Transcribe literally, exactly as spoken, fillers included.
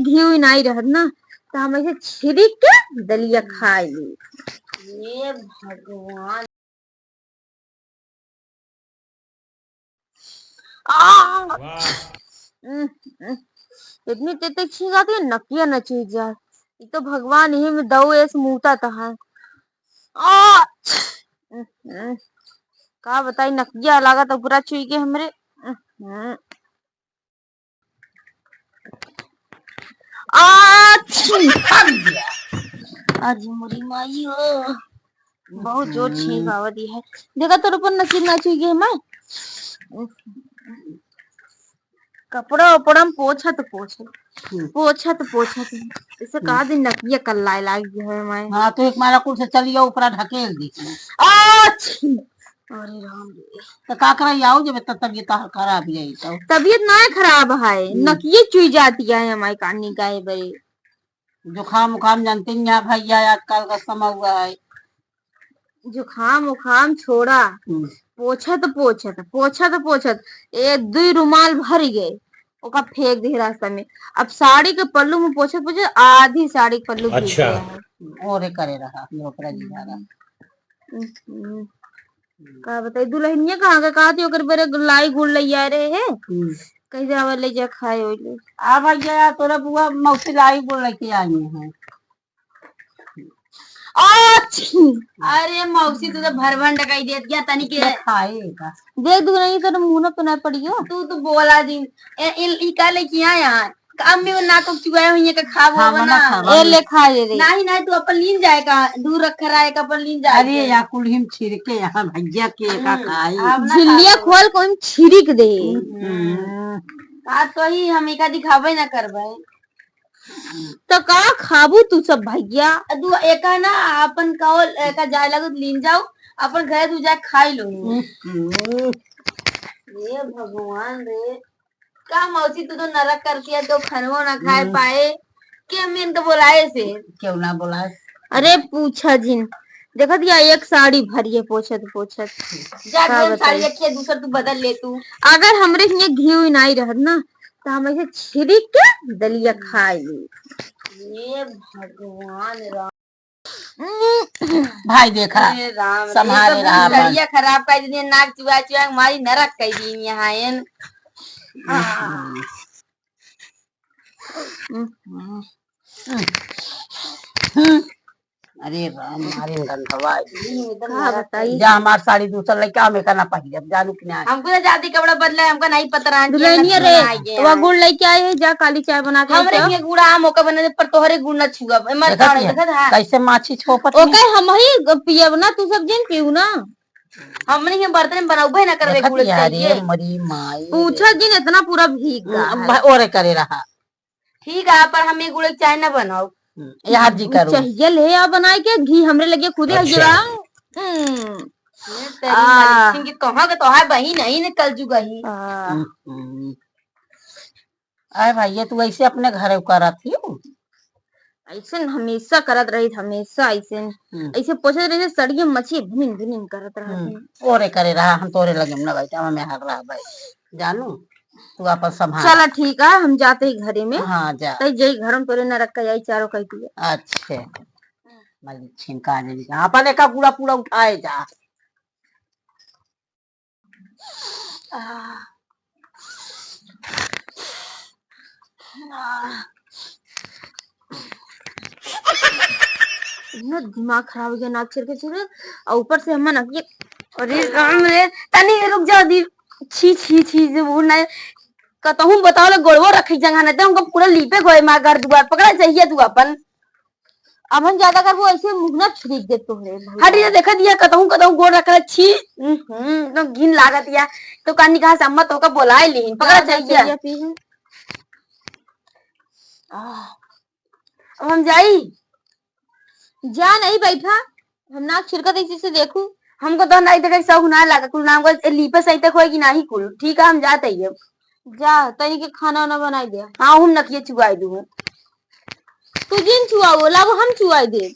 घी उई नाई रहत ना, त हम ऐसे छिरिक के दलिया खाई ली। हे भगवान। आ! वाह। उम, उम, इतनी तेज तेज छींक आती है, नकिया न चुई जाए। ये तो भगवान यही में दऊ ऐसे मूता तो है। आ! उम, उम, का बताई, नकिया लागत पूरा चुई के हमरे। उम, उम। आछी! आज मोरी माई हो, बहुत जोर छींक आवत है। देखा तोर ऊपर नसीब ना छुई गई मैं। कपड़ा उपड़ा में पोछत पोछत, हम्म। पोछत पोछत, इसे हम्म। का दिन नकिया कल्लाए लाग गई है मैं। हाँ, तो एक मारा कुल से चलिया ऊपरा ढकेल दी। आछी! अरे राम रे। तो का कराई, आओ जब इतना तबीयत तोहार खराब जाई तो। तबीयत ना खराब है, हम्म। नकिये चुई जाती है हमारी कानी का है बे। जुकाम उकाम जानते हैं भैया, आजकल का समय हुआ है। जुकाम उकाम छोड़ा, हम्म। पोछत पोछत, पोछत पोछत, ए दुई रुमाल भर गए, ओका फेंक दे रास्ता में। अब साड़ी के पल्लू में पोछत पोछत आधी साड़ी के पल्लू भीग अच्छा। गया है। ओरे करे रहा, ओकरा जी रहा। हम्म। का बताई, दुल्हनिया कहाँ के कहती, ओकर बेरे लाई गुड़ लइया रहे है। हम्म। कह जावे ले जा खाए ओइले। आ भैया, तोरा बुआ मौसी लाई गुड़ लेके आई हैं। अच्छी। अरे मौसी, तू तो भरभन डकाई देत गया तनी के। ले खाए का। देख दुल्हनिया, तोरा मुंह ना पे ना पड़ियो। तू तो बोला जिन। ए, इन, ई का लेके आया है? अम्मी वो नाक उक चुआए हुई है, का खाबो हाँ, अब मना ना। खाबो। ए, ले खा ले रे। नाही, नाही, तू अपन लीन जाए का, दूर रख रहा है, का अपन लीन जाए अरे के। या कुल हिम छिड़के यहाँ भैया के का हम्म, खाई। अब ना झिल्लिया खाबो। खोल को हिम छिड़क दे। हम्म। का तो ही हम एका दिखाबे ना करबे। तो का खाबू तू सब भैया? अ, तू एका ना अपन कहो, एका जाए लगो, लीन जाओ, अपन घरे तू जाए खाई लो। हम्म। हे भगवान रे। का मौसी, तू तो नरक करके है, तो खनवो ना खाए हम्म। पाए। के हम इनके बोलाए से? क्यों ना बोलाए? अरे पूछा जिन, देखत या एक साड़ी भरी है पोछत पोछत। जा का ढेर बताई? साड़ी रखी है, दूसर तू बदल ले तू। अगर हमरे हियां घी उई नाई रहत ना, तो हम ऐसे छिड़क के दलिया हम्म। खाए ली। हे भगवान राम। भाई देखा, हे राम, संभाले ये तो रहा अपन। तरिया खराब कर दी, नाक चुआ चुआ मारी नरक कर दी यहाँ एन। हम्म। हम्म। अरे राम, मारी गंधवा आई। का बताई? जा हमार साड़ी दूसर लेके आ, हम एका ना पहिरब, जानू कि ना। हमको ना जाती कपड़ा बदला है, हमका नहीं पता रहा, दुल्हनिया रे, आ गया। तो गुड़ लेके आए है, जा काली चाय बना के हमरे लेके आओ। हियां गुड़ हम ओका बने दे, पर तोहरे गुड़ ना छुअब। ए, मर देखत काढ़, हिया, देखत, हाँ। कैसे माछी छोपत ओके है। हम ही पियब ना, तू सब जिन पीऊ ना। हमने हियां बर्तन में बनाउबे ना करबे देखत गुड़ हिया, चाहिए। अरे मरी माई पूछा रे। जिन, इतना पूरा भीग हम्म, गया है। ओरे करे रहा। ठीक है, पर हम ये गुड़ के चाय ना बनाओ। हम्म, ये हाथ जी करो। चाहिए ले आ बनाए के, घी हमरे लगे खुदे अच्छा। हइये बा। हम्म। ये तेरी आ। मलिकिन की कहाँ के तो है बहिन, नहीं ने कल जुगही। आ। हम्म, हम्म। अरे भाई, ये तू ऐसे अपने घरे करत ही हो? ऐसे न हमेशा करत रही, हमेशा ऐसे न। हम्म। ऐसे पोछत रही, सड़िए मछी भुनिन भुनिन करत रहत हम्म। ही। ओरे करे रहा, हम तोरे लगे ना बैठा, हमें हर रहा भाई। जानू, तू अपन संभाल। चला ठीक है, हम जाते ही घरे में। हाँ, जा। तई जई घर में तोरे न रख के आई चारों कह दिए। अच्छे। मलिकिन का जानी का। अपन एका गुड़ा पूरा उठाए जा। आह। आह। इतना दिमाग खराब हो गया नाक छिड़के छिड़के, और ऊपर से हम ना कि, अरे राम रे, तनी रुक जाओ दी। छी, छी, छी, जे वो ना, कतहूँ बताओ ले गोड़वो रखे जगह ना, ते हमको पूरा लीपे गोए मार घर दुआर, पकड़ा चाहिए तू अपन। अब हम ज्यादा करबो, ऐसे मुँह ना छिड़क दे तोहरे भैया। हट, ये देखत हिया, कतहूँ, कतहूँ गोड़ रखले छी। हम्म, एकदम घिन लागत हिया। तो कानी कहाँ से अम्मा तोहका बोलाए लिहिन, पकड़ा का चाहिए। चाहिए पी है? आह, अब हम जाई? जा नहीं बैठा, हम नाक छिड़कत ऐसे से देखू। हमको तो नहीं देखे, सब हुना लगा, कुल नाम को लीपे सही तक होएगी नहीं कुल। ठीक है, हम जाते ही अब। जा, तनी के खाना वाना बनाई दे। हाँ, हम नकिए चुआई दूँ। तू जिन चुआओ, लाओ हम चुआई दे।